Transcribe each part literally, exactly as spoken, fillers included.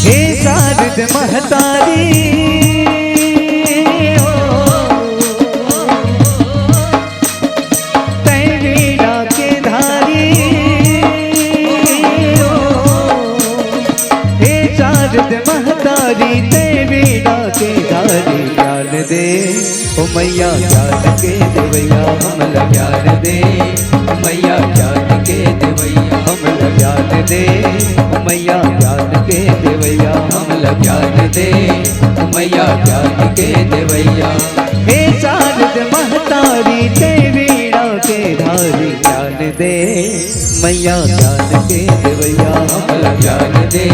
हे शारद महतारी हो, तैं वीणा के धारी हो। हे शारद महतारी, तैं वीणा के धारी, ज्ञान दे ओ मैया ज्ञान के देवैया, हमला ज्ञान दे। ओ मैया ज्ञान के देवैया, हमला ज्ञान दे। ओ मैया ज्ञान के देवैया, हमला ज्ञान दे। ओ मैया ज्ञान के देवैया। हे शारद महतारी, तैं वीणा के धारी, ज्ञान दे। मैया ज्ञान के देवैया, हमला ज्ञान दे।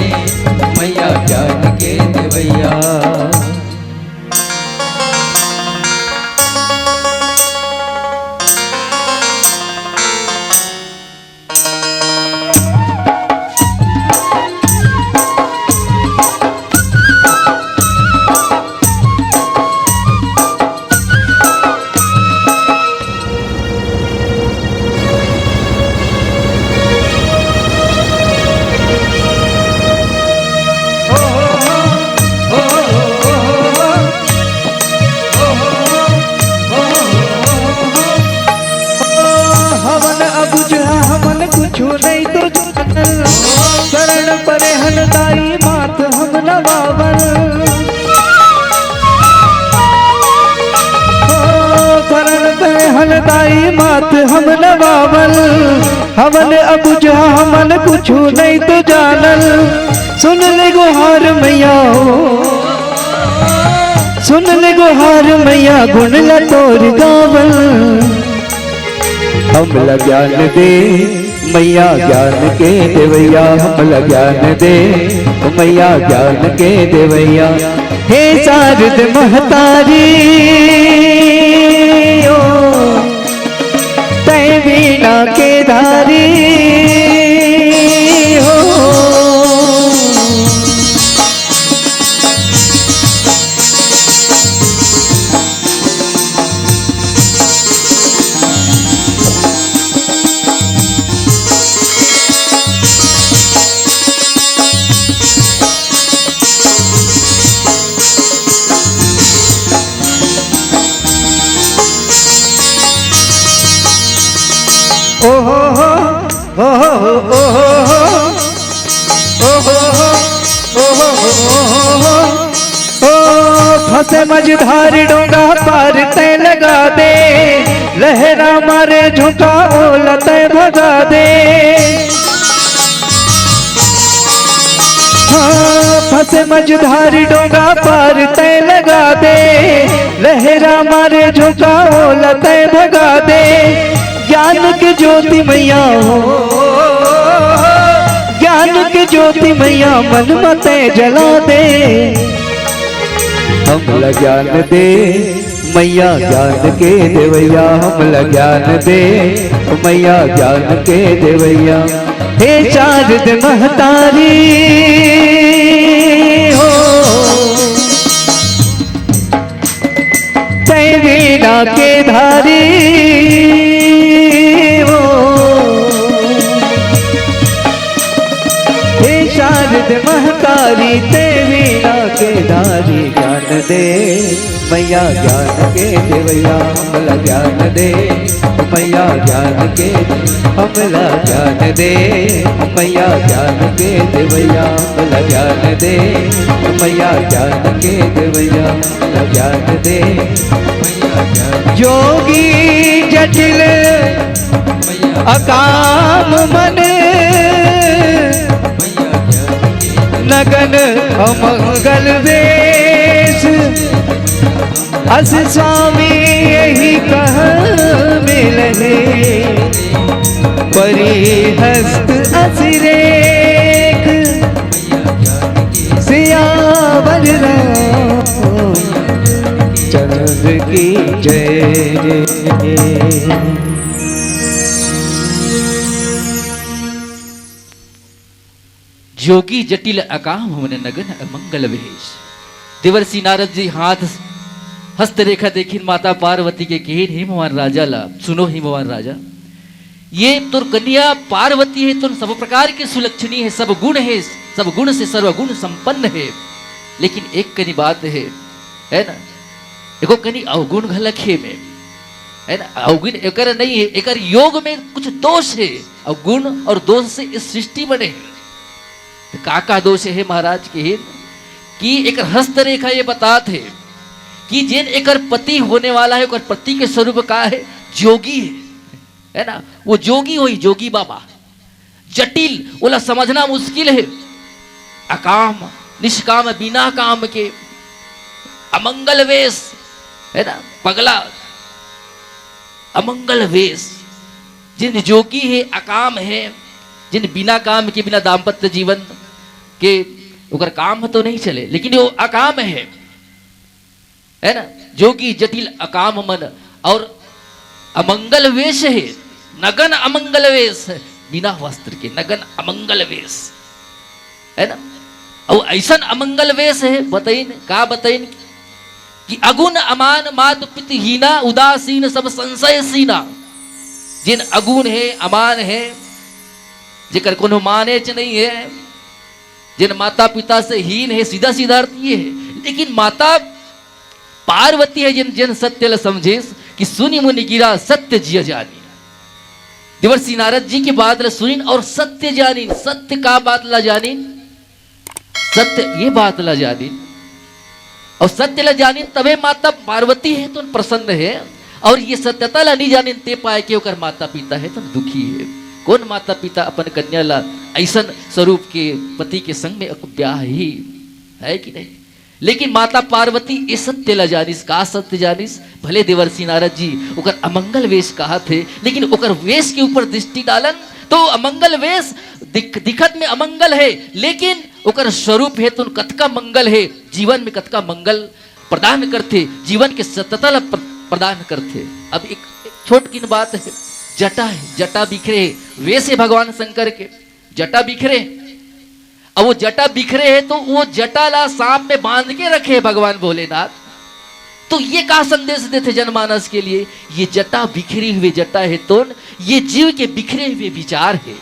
मैया ज्ञान के देवैया। हवन अबुझा हमन कुछु नइ तो जानन, शरण परे हन दाई माथ हम नवावन। ओ शरण परे हन दाई माथ हम नवावन, हवन अबुझा हमन कुछु नइ तो जानन। सुन ले गोहार मैया हो, सुन ले गोहार मैया, गुण ला तोर गावन। हमला ज्ञान दे मैया ज्ञान के देवैया, हमला ज्ञान दे मैया ज्ञान के देवैया। हे शारद महतारी ओ, तैं वीणा के धारी हो। ओहो हो, ओहो हो, ओहो हो। ओहो हो, ओहो हो, ओहो हो। ओ फंसे मझधार डोंगा पार तैं लगा दे, लहरा मारे झोंका ओला तैं भगा दे। हाँ, फंसे मझधार डोंगा पार तैं लगा दे, लहरा मारे झोंका ओला तैं भगा दे। ज्ञान के ज्योति मैया हो, ज्ञान के ज्योति मैया मन म तैं जला दे। हमला ज्ञान दे मैया ज्ञान के देवैया, हमला ज्ञान दे मैया ज्ञान के देवैया। हे शारद महतारी हो, तैं वीणा के धारी हो। हे शारद महतारी, तैं वीणा के धारी, ज्ञान दे मैया ज्ञान के देवैया, हमला ज्ञान दे मैया ज्ञान के, हमला ज्ञान दे मैया ज्ञान के देवैया, हमला ज्ञान दे मैया ज्ञान के देवैया। ज्ञान दे। जोगी जटिल अकाम मन, नगन अमंगल वेश। अस स्वामी यही कह मिलहे, परी हस्त अस जोगी जटिल अकाम मन नगन अमंगल वेश। देवर्षि नारद जी हाथ हस्त रेखा देखिन माता पार्वती के कहिन, हिमवान राजा ला सुनो, हिमवान राजा, ये तोर कन्या पार्वती हे, तोर सब प्रकार के सुलक्षणी हे, सब गुण हे, सब गुण से सर्वगुण संपन्न हे, लेकिन एक कनी बात हे, है ना, एको कनी अवगुण घलक हे में, है ना, अवगुण एकर नहीं हे, एकर योग में कुछ दोष हे, अवगुण और दोष से इस सृष्टि बने हे। तो का का दोष हे महाराज के हे कि एकर हस्त रेखा ये बतात हे कि जेन एकर पति होने वाला हे, ओकर पति के स्वरूप का हे? जोगी हे, है ना, वो जोगी होही, जोगी बाबा। जटिल, ओला समझना मुश्किल हे। अकाम, निष्काम, बिना काम के, अमंगल वेश, है ना, पगला, अमंगल वेश। जेन जोगी हे, अकाम हे, जेन बिना काम के, बिना दाम्पत्य जीवन के, ओकर काम तो नहीं चले, लेकिन वो अकाम हे, है ना, जोगी जटिल अकाम मन और अमंगल वेश हे, नगन अमंगल वेश, बिना वस्त्र के नगन अमंगल वेश, है ना। अउ अइसन अमंगल वेश हे, बताइन, का बताइन कि अगुन अमान मात पित हीना, उदासीन सब संशय सीना। जेन अगुन हे, अमान हे, जेकर कोनो मानेच नहीं हे, जेन माता पिता से हीन हे, सीधा सीधा अर्थ ये हे। लेकिन माता पार्वती हे जेन, जेन सत्य ल समझिस कि सुनि मुनि गिरा सत्य जिय जानी। देवर्षि नारद जी के बात ल सुनिन और सत्य जानिन। सत्य का बात ल जानिन? सत्य ये बात ल जानिन। और सत्य ल जानिन तभे माता पार्वती हे तो प्रसन्न हे, और ये सत्यता ल नहीं जानिन ते पाए के ओकर माता पिता हे तो दुखी हे। कौन माता पिता अपन कन्या ल अइसन स्वरूप के पति के संग में ब्याह ही है कि नहीं? लेकिन माता पार्वती ये सत्य ला जानिस। का सत्य जानिस? भले देवर्षि नारद जी ओकर अमंगल वेश कहत हे, लेकिन ओकर वेश के ऊपर दृष्टि डालन तो अमंगल वेश दिख, दिखत में अमंगल हे, लेकिन ओकर स्वरूप हे तो कतका मंगल हे, जीवन में कतका मंगल प्रदान करथे, जीवन के सत्यता ला प्र-, प्रदान करथे। अब एक, एक छोट किन बात हे, जटा हे, जटा बिखरे हे, वेश हे भगवान शंकर के, जटा बिखरे। अब वो जटा बिखरे हे तो वो जटा ला सांप में बांध के रखे हे भगवान भोलेनाथ। तो ये का संदेश देथे जनमानस के लिए? ये जटा बिखरी हुई जटा हे तो ये जीव के बिखरे हुए विचार हे।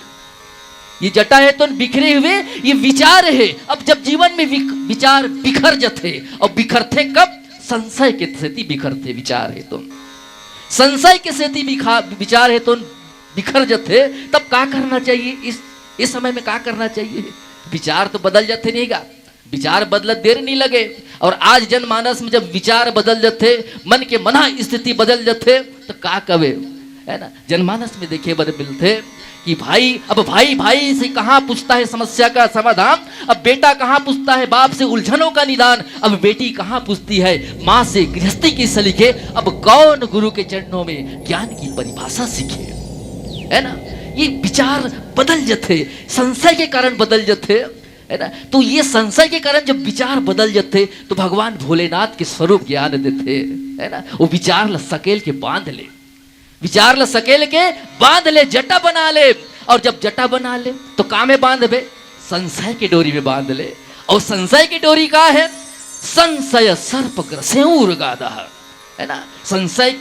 ये जटा हे तो बिखरे हुए ये विचार हे। अब जब जीवन में विक-, विचार बिखर जथे, और बिखरथे कब? संशय के सेती बिखरथे विचार हे तो। संशय के सेती बिखा-, विचार हे तो बिखर जथे, तब का करना चाहिए? इस, इस समय में का करना चाहिए? विचार तो बदल जाथे नहीं गा, विचार बदलत देर नहीं लगे। और आज जनमानस में जब विचार बदल जथे, मन के मना स्थिति बदल जथे, तो का कवे, है ना? जनमानस में देखे बर मिलथे कि भाई, अब भाई भाई से कहाँ पूछता है समस्या का समाधान, अब बेटा कहाँ पूछता है बाप से उलझनों का निदान, अब बेटी कहाँ पूछती है माँ से गृहस्थी के सलीके। अब कौन गुरु के चरणों में ज्ञान की परिभाषा सीखे, है ना? ये विचार बदल जथे, संशय के कारण बदल जथे, है ना? तो ये संशय के कारण जब विचार बदल जथे तो भगवान भोलेनाथ के स्वरूप ज्ञान देथे, है ना? वो विचार ला सकेल के बांध ले, विचार ला सकेल के बांध ले, जटा बना ले। और जब जटा बना ले तो का में बांधबे? संशय के डोरी में बांध ले। और संशय के डोरी का हे? संशय सर्प ग्रसेऊर गादा, है ना? संशय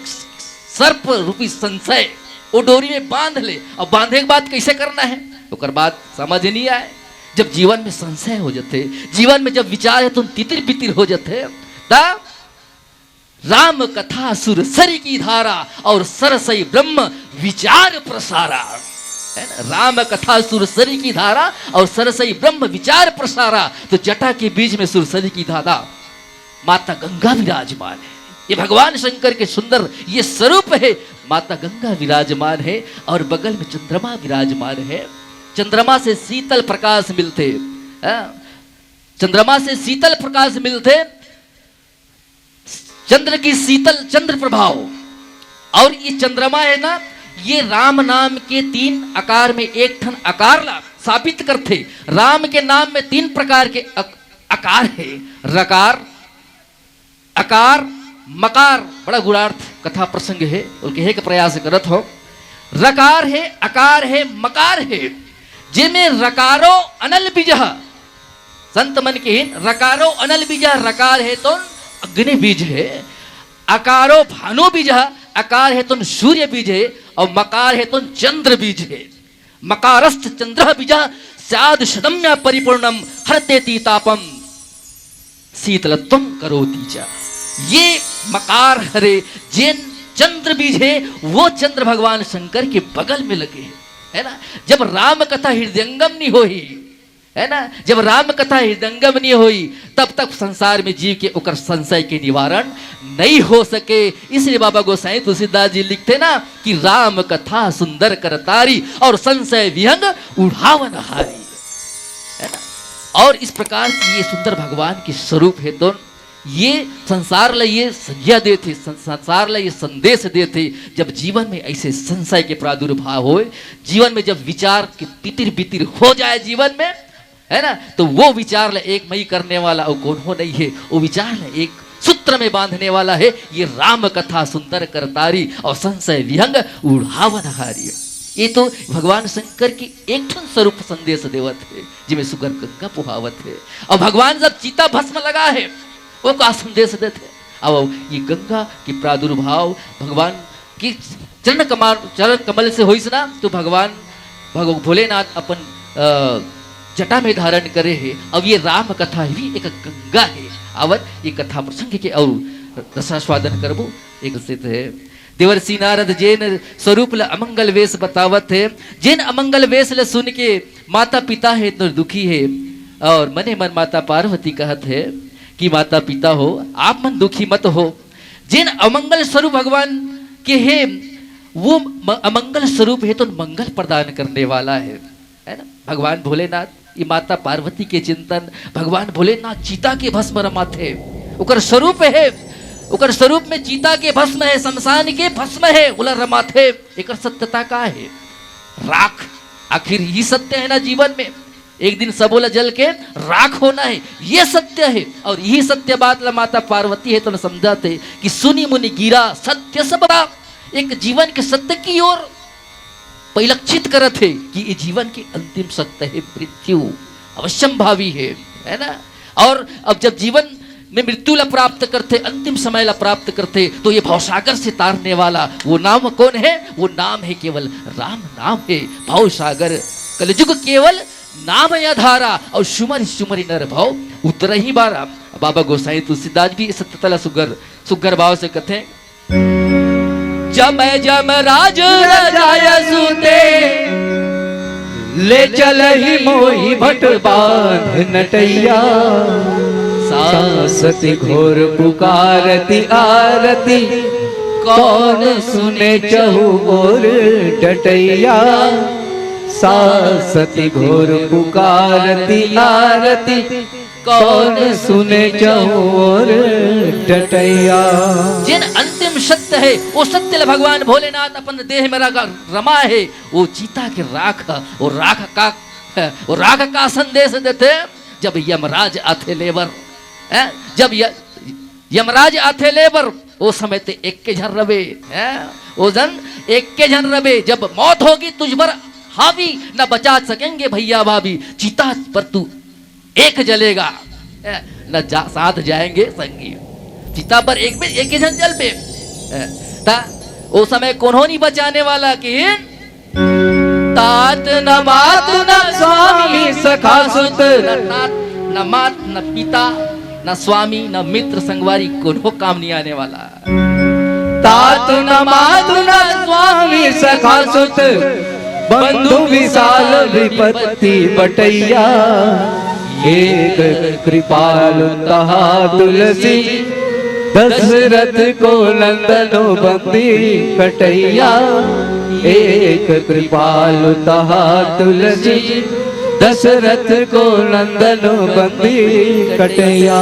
सर्प रूपी संशय वो डोरी में बांध ले। अब बांधे के बाद कैसे करना हे, ओकर बाद समझ नहीं आए। जब जीवन में संशय हो जथे, जीवन में जब विचार हे तो तितिर बितिर हो जथे, तब राम कथा सुर सरी की धारा और सरसई ब्रह्म विचार प्रसारा, है ना? राम कथा सुर सरी की धारा और सरसई ब्रह्म विचार प्रसारा। तो जटा के बीच में सुर सरी की धारा माता गंगा विराजमान है। ये भगवान शंकर के सुंदर ये स्वरूप है। माता गंगा विराजमान है और बगल में चंद्रमा विराजमान है। चंद्रमा से शीतल प्रकाश मिलथे, हाँ? चंद्रमा से शीतल प्रकाश मिलथे, चंद्र की शीतल चंद्र प्रभाव। और ये चंद्रमा है ना, ये राम नाम के तीन आकार में एक ठन आकार ला साबित करथे। राम के नाम में तीन प्रकार के अक-, आकार है, रकार, अकार, मकार बड़ा गूढ़ार्थ कथा प्रसंग हे, ओल कहे के प्रयास करत हौं। रकार हे, अकार हे, मकार हे, जेमे रकारो अनल बीजः। संत मन कहिन, रकारो अनल बीजः, रकार हे तोन अग्नि बीज हे, अकारो भानु बीजः, अकार हे तोन सूर्य बीज हे, अउ मकार हे तोन चंद्र बीज हे। मकारस्थ चंद्रः बीजः स्याद् शतम्या परिपूर्णं हरतेति तापं शीतलत्वं करोति च। ये मकार हरे, जेन चंद्र बीज हे, वो चंद्र भगवान शंकर के बगल में लगे हे, है ना? जब राम कथा हृदयंगम नहीं होही, है ना, जब राम कथा हृदयंगम नहीं होही, तब तक संसार में जीव के ओकर संशय के निवारण नहीं हो सके। इसलिए बाबा गोसाई तुलसीदास जी लिखथे ना कि राम कथा सुंदर करतारी और संशय विहंग उड़ावन हारी, है ना। और इस प्रकार की ये सुंदर भगवान के स्वरूप हे, तो ये संसार ला ये संज्ञा देथे, सं-, संसार ला ये संदेश देथे। जब जीवन में ऐसे संशय के प्रादुर्भाव होए, जीवन में जब विचार के तितिर बितिर हो जाए जीवन में, है ना, तो वो विचार ला एक मई करने वाला अउ कोनो नहीं हे, वो विचार ला एक सूत्र में बांधने वाला हे ये राम कथा सुंदर करतारी और संशय विहंग उड़ावन हारी। ये तो भगवान शंकर की एक ठन स्वरूप संदेश देवत हे, जिमे सुगर गंगा पुहावत हे। और भगवान जब चिता भस्म लगा हे, वो का संदेश देथे? अब ये गंगा की प्रादुर्भाव भगवान कि चरण कमल, चरण कमल से होइस ना, तो भगवान भग-, भोलेनाथ अपन, अ, जटा में धारण करे हे। अब ये राम कथा भी एक गंगा हे। आवत ये कथा प्रसंग के अउ रसास्वादन करबो, एक से हे। देवर्षि नारद जेन स्वरूप ल अमंगल वेश बतावत हे, जेन अमंगल वेश ल सुन के माता पिता हे तो दुखी हे, और मने मन माता पार्वती कहत हे कि माता पिता हो, आप मन दुखी मत हो, जेन अमंगल स्वरूप भगवान के हे, वो म-, अमंगल स्वरूप हे तो मंगल प्रदान करने वाला हे, है ना? भगवान भोलेनाथ, ये माता पार्वती के चिंतन, भगवान भोलेनाथ चिता के भस्म रमाथे, ओकर स्वरूप हे, ओकर स्वरूप में चिता के भस्म हे, शमशान के भस्म हे, ओला रमाथे, एकर सत्यता का हे? राख, आखिर यही सत्य हे ना जीवन में। एक दिन सबो ला जल के राख होना हे, ये सत्य हे। और यही सत्य बात ला माता पार्वती हे तो समझाथे कि सुनि मुनि गिरा सत्य सब बात। एक जीवन के सत्य की ओर परिलक्षित करत हे कि ये जीवन के अंतिम सत्य हे, मृत्यु अवश्यंभावी हे, है ना? और अब जब जीवन में मृत्यु ला प्राप्त करथे, अंतिम समय ला प्राप्त करथे, तो ये भवसागर से तारने वाला वो नाम कौन हे? वो नाम हे केवल राम नाम हे। भवसागर कलयुग केवल नाम या धारा, और सुमरि सुमरि नर भव उतरहि बारा। बाबा गोसाई तुलसीदास भी इस सत्यता ला सुग्घर, सुग्घर भाव से कथे। जम जम राज रजाय सुते, ले चलहि मोहि भट बांध नटैया। सासति घोर पुकारति आरती, कौन सुने चहु ओर डटैया। सासति घोर पुकारति आरती, कौन सुने चहु ओर डटैया। जेन अंतिम सत्य हे, वो सत्य ल भगवान भोलेनाथ अपन देह में रख-, रमा हे, वो चिता के राख, वो राख का, वो राख का संदेश देथे। जब यमराज आथे लेबर, हैं? जब य-, यमराज आथे लेबर, वो समय ते एक के झन रबे, हैं? वो जन एक के झन रबे। जब मौत होगी तुझ पर हावी, न बचा सकेंगे भैया भाभी, चिता पर तू एक जलेगा, ए, न जा, साथ जाएंगे संगी। चिता पर एक भी, एक ही जन जलबे। ए, ता, ओ समय कोनो नहीं बचाने वाला कि तात न मात न स्वामी सखा सुत। न तात, न मात, न पिता, न स्वामी, न मित्र संगवारी, कोनो काम नहीं आने वाला। तात न मात न स्वामी सखा सुत, बंधु विशाल विपत्ति बटैया। एक कृपालु तहा तुलसी, दशरथ को नंदनो बंदी कटैया। एक कृपालु तहा तुलसी, दशरथ को नंदनो बंदी कटैया।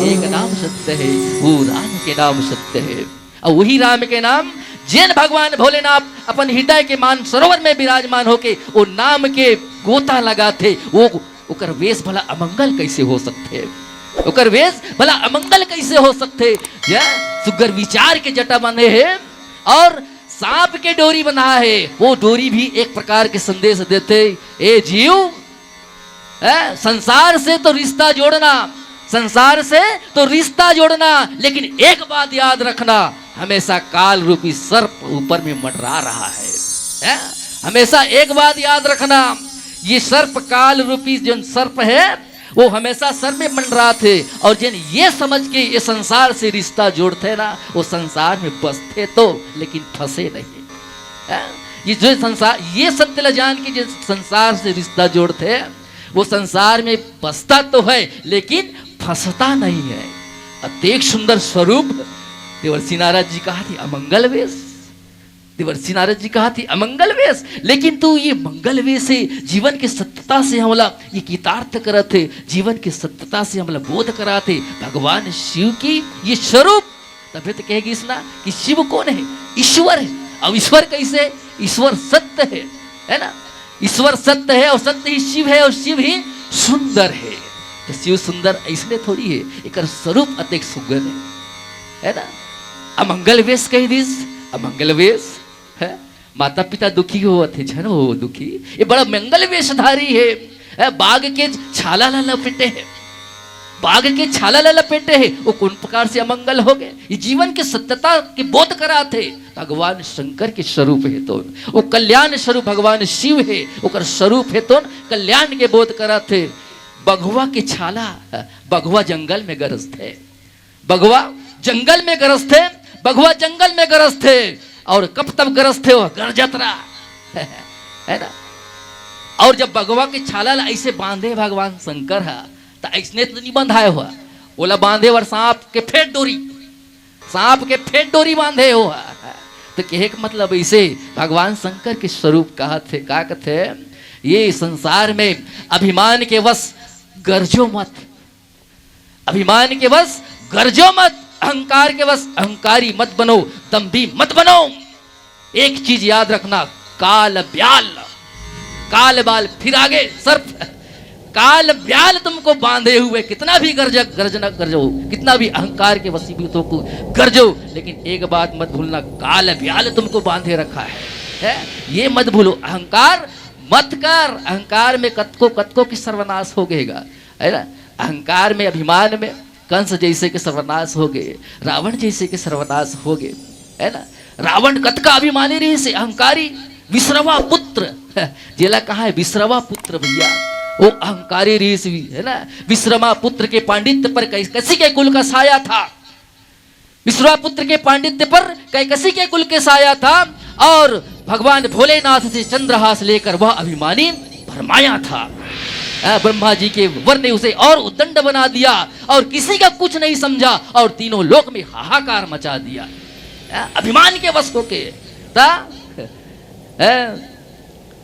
एक नाम सत्य हे, वो राम के नाम सत्य हे। और वही राम के नाम, जेन भगवान भोलेनाथ अपन हृदय के मान सरोवर में विराजमान होके वो नाम के गोता लगाथे, वो ओकर वेश भला अमंगल कैसे हो सकथे? ओकर वेश भला अमंगल कैसे हो सकथे? यह सुग्घर विचार के जटा बंधे हे और सांप के डोरी बंधा हे। वो डोरी भी एक प्रकार के संदेश देथे, ए जीव, ए, संसार से तो रिश्ता जोड़ना, संसार से तो रिश्ता जोड़ना, लेकिन एक बात याद रखना, हमेशा काल रूपी सर्प ऊपर में मंडरा रहा है। ए, हमेशा एक बात याद रखना, ये सर्प, काल रूपी जो सर्प है, वो हमेशा सर में मंडराथे, और जेन ये समझ के ये संसार से रिश्ता जोड़थे ना, वो संसार में बसथे तो, लेकिन फंसे नहीं। हैं? ये जो संसार, ये सत्य ला जान के जो संसार से रिश्ता जोड़थे, वो संसार में बसता तो है, लेकिन फंसता नहीं है। अतेक सुंदर स्वरूप। देवर्षि नारद जी कहथे अमंगल वेश। देवर्षि नारद जी कहथे अमंगल वेश, लेकिन तू ये मंगल वेश हे, जीवन के सत्यता से हमला ये कितार्थ करत हे, जीवन के सत्यता से हमला बोध करात हे भगवान शिव की ये स्वरूप। तभे तो कहे गिस ना कि शिव कोन हे? ईश्वर हे। अब ईश्वर कैसे हे? ईश्वर सत्य हे, है ना? ईश्वर सत्य हे और सत्य ही शिव हे और शिव ही सुंदर हे। तो शिव सुंदर अइसने थोड़ी हे, एकर स्वरूप अतेक सुंदर हे, है ना? अमंगल वेश कहि दिस, अमंगल वेश हे। माता पिता दुखी होवत हे, झन हो दुखी। ये बड़ा मंगल वेशधारी हे, हे, बाघ के छाला ला लपेटे हे, बाघ के छाला ला लपेटे हे, वो कौन प्रकार से अमंगल हो गए? ये जीवन के सत्यता के बोध करात हे। भगवान शंकर के स्वरूप हे तो, वो कल्याण स्वरूप भगवान शिव हे, ओकर स्वरूप हे तो कल्याण के बोध करात हे। बघवा के छाला, बघवा जंगल में गरजथे, बघवा जंगल में गरजथे, बघवा जंगल में गरजथे, और कब तब गरजथे, वो गरजत रहा। है ना? और जब बघवा के छाला ला ऐसे बांधे भगवान शंकर हा, तो ऐसने तो नहीं बंधाए हुआ, ओला बांधे बर सांप के फेंट डोरी, सांप के फेंट डोरी बांधे हुआ। तो कहे के मतलब ऐसे भगवान शंकर के स्वरूप कहत हे, का कहत हे? ये संसार में अभिमान के वश गरजो मत, अभिमान के वश गरजो मत, अहंकार के वश अहंकारी मत बनो, दम्भी मत बनो। एक चीज याद रखना, काल ब्याल, काल बाल फिर आगे सर्प, काल ब्याल तुमको बांधे हुए कितना भी गर्ज, गर्जना गरजो, कितना भी अहंकार के वशीभूत होके गरजो, लेकिन एक बात मत भूलना, काल ब्याल तुमको बांधे रखा है, है? ये मत भूलो, अहंकार मत कर। अहंकार में कतको कतको की सर्वनाश हो गएगा, है ना? अहंकार में, अभिमान में कंस जैसे के सर्वनाश हो गए, रावण जैसे के सर्वनाश हो गए, है ना? रावण कतका अभिमानी रहिस हे, अहंकारी, विश्रवा पुत्र, जेला कहा है विश्रवा पुत्र भैया, वो अहंकारी रहिस हे, है ना? विश्रमा पुत्र के पांडित्य पर कै-, कैकसी के कुल का साया था, विश्रवा पुत्र के पांडित्य पर कैकसी के कुल के साया था, और भगवान भोलेनाथ से चंद्रहास लेकर वह अभिमानी भरमाया था। अ, ब्रह्मा जी के वर ने उसे और उद्दंड बना दिया और किसी का कुछ नहीं समझा और तीनों लोक में हाहाकार मचा दिया। अ, अभिमान के वश होके था। अ,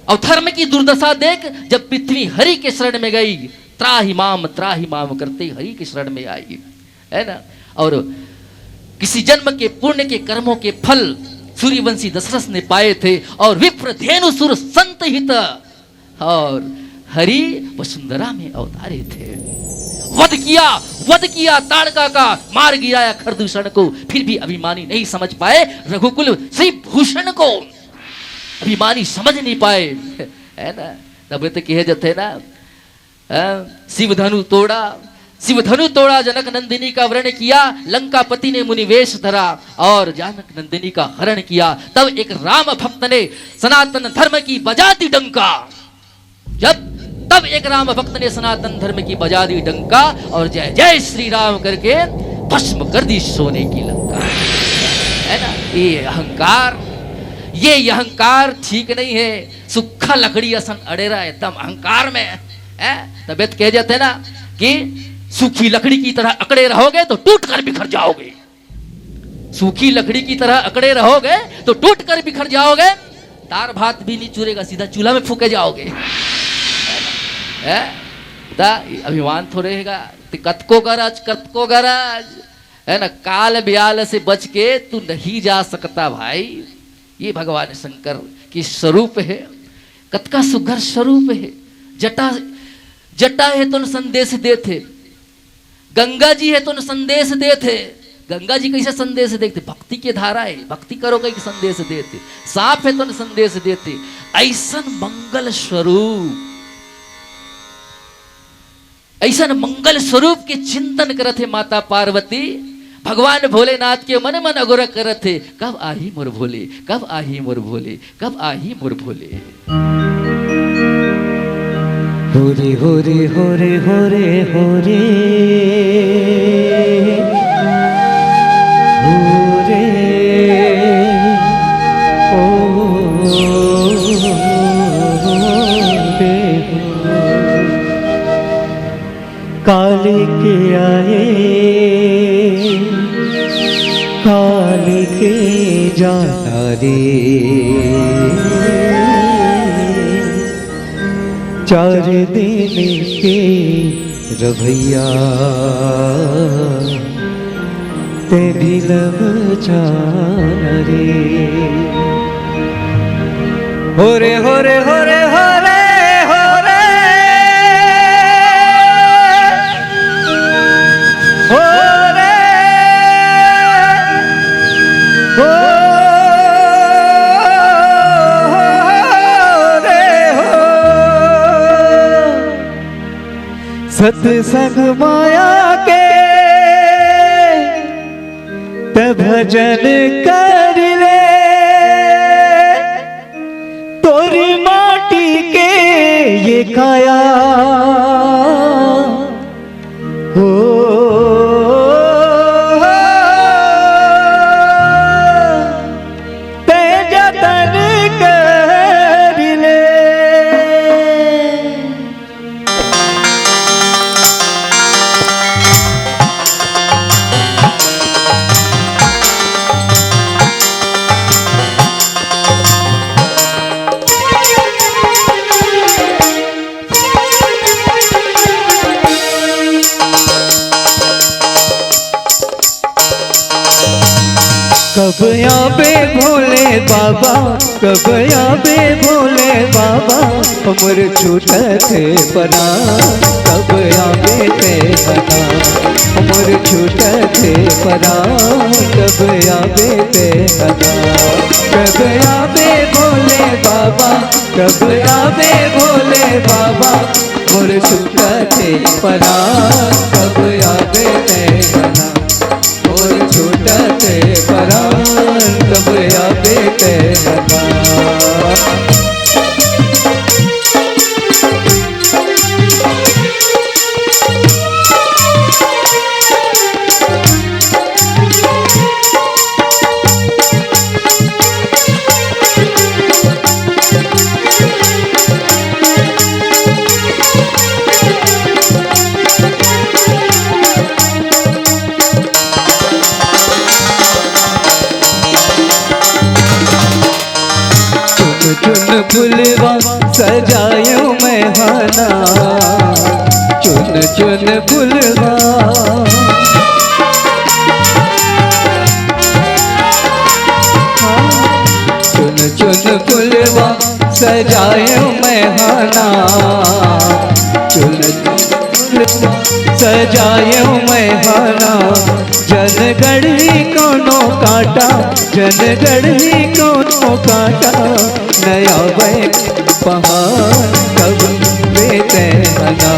और धर्म की दुर्दशा देख, जब पृथ्वी हरि के शरण में गई, त्राहि माम, त्राहि माम करते हरि के शरण में आई, है ना? और किसी जन्म के पुण्य के कर्मों के फल सूर्यवंशी दशरथ ने पाए थे, और विप्र धेनु सुर संत हित, और हरि वसुंधरा में अवतारे थे। वध किया, वध किया ताड़का का, मार गिराया खरदूषण को, फिर भी अभिमानी नहीं समझ पाए रघुकुल श्री भूषण को, अभिमानी समझ नहीं पाए, है ना? तबे तो कहे जाते ना, हाँ, शिव धनु तोड़ा, शिव धनु तोड़ा, जनक नंदिनी का वरण किया, लंकापति ने मुनि वेश धरा और जनक नंदिनी का हरण किया। तब एक राम भक्त ने सनातन धर्म की बजा दी डंका। जब, तब एक राम भक्त ने सनातन धर्म की बजा दी डंका और जय जय श्री राम करके भस्म कर दी सोने की लंका। है ना? ये अहंकार, ये अहंकार ठीक नहीं है। सूखा लकड़ी असन अड़े रहा एकदम अहंकार में, है? तबे तो कहे जाते ना कि सूखी लकड़ी की तरह अकड़े रहोगे तो टूट कर बिखर जाओगे। सूखी लकड़ी की तरह अकड़े रहोगे तो टूट कर बिखर जाओगे। दार भात भी नहीं चुरेगा, सीधा चूल्हा में फूके जाओगे। है? ता अभिमान थोड़े रहेगा। ते कतको गरज, कतको गरज, है ना? काल ब्याल से बच के तू नहीं जा सकता भाई। ये भगवान शंकर की स्वरूप है। कतका सुघर स्वरूप है। जटा, जटा हे तो संदेश देथे, गंगा जी हे तो संदेश देत हे। गंगा जी कइसे संदेश देथे? भक्ति के धारा हे, भक्ति करो कहिके संदेश देथे। सांप हे तो संदेश देथे। अइसन मंगल स्वरूप, अइसन मंगल स्वरूप के चिंतन करत हे माता पार्वती। भगवान भोलेनाथ के मन मन अगोरा करत हे, कब आही मोर भोले, कब आही मोर भोले, कब आही मोर भोले। होरे होरे होरे होरे होरे होरे। ओ रे हो। कालिक आए, कालिक जाना रे। चार दिन के रवैया ते भी लम जाना रे। होरे होरे होरे होरे होरे होरे होरे हो। सत्संग माया के ते भजन कर ले, तोरी माटी के ये काया हो। ते जतन कर ले। कब आबे भोले बाबा, कब आबे भोले बाबा, हमर छूटत हे परान। कब आबे ते हना, हमर छूटत हे परान। कब आबे ते हना, कब आबे भोले बाबा, कब आबे भोले बाबा, मोर छूटत हे परान। कब आबे ते हना, मोर छूटत हे परान, कब आबे ते हना। चुन चुन फुलवा सजायो मैं हना, चुन चुन फुलवा। चुन चुन फुलवा सजायो मैं हना, चुन चुन फुलवा सजायो मैं हना। जन गढ़ी कोनो कांटा, जन गढ़ी कोनो कांटा, नया वे पहाड़ कब आबे ते हना,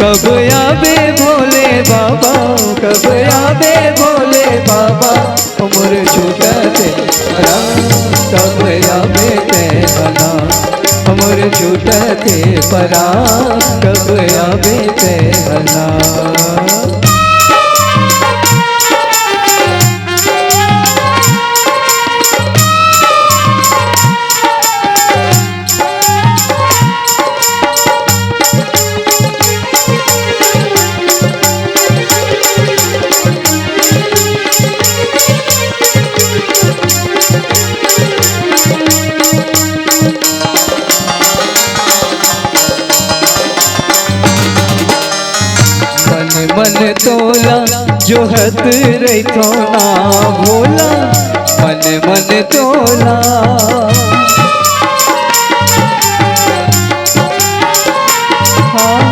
कब आबे भोले बाबा, कब आबे भोले बाबा, हमर छूटत हे परान, कब आबे ते हना, हमर छूटत हे परान, कब आबे ते हना। मन मन तोला जोहत रहिथों ना भोला, मन मन तोला। हाँ,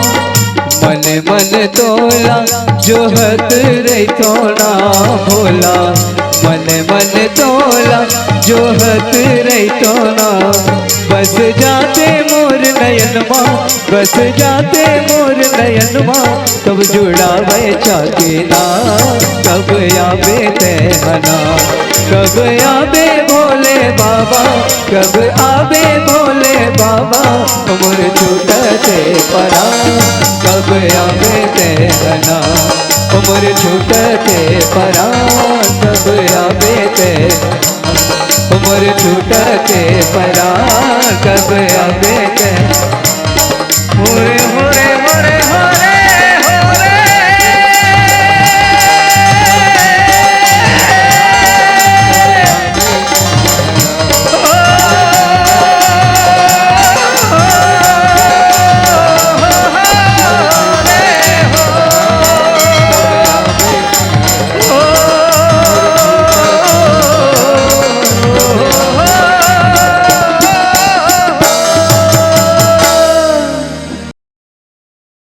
मन मन मन तोला जोहत रहिथों ना भोला, मन मन तोला जोहत रहिथों ना। बस जा तैं मोर नयन मा, बस जा तैं मोर नयन मा, कब जुड़ावय चाके ना, कब आबे तैं ह ना, कब आबे भोले बाबा, कब आबे भोले बाबा, मोर छूटथे परान, कब आबे तैं ह ना, मोर छूटथे परान, कब आबे तैं, मोर छूटथे परान, कब आबे तैं।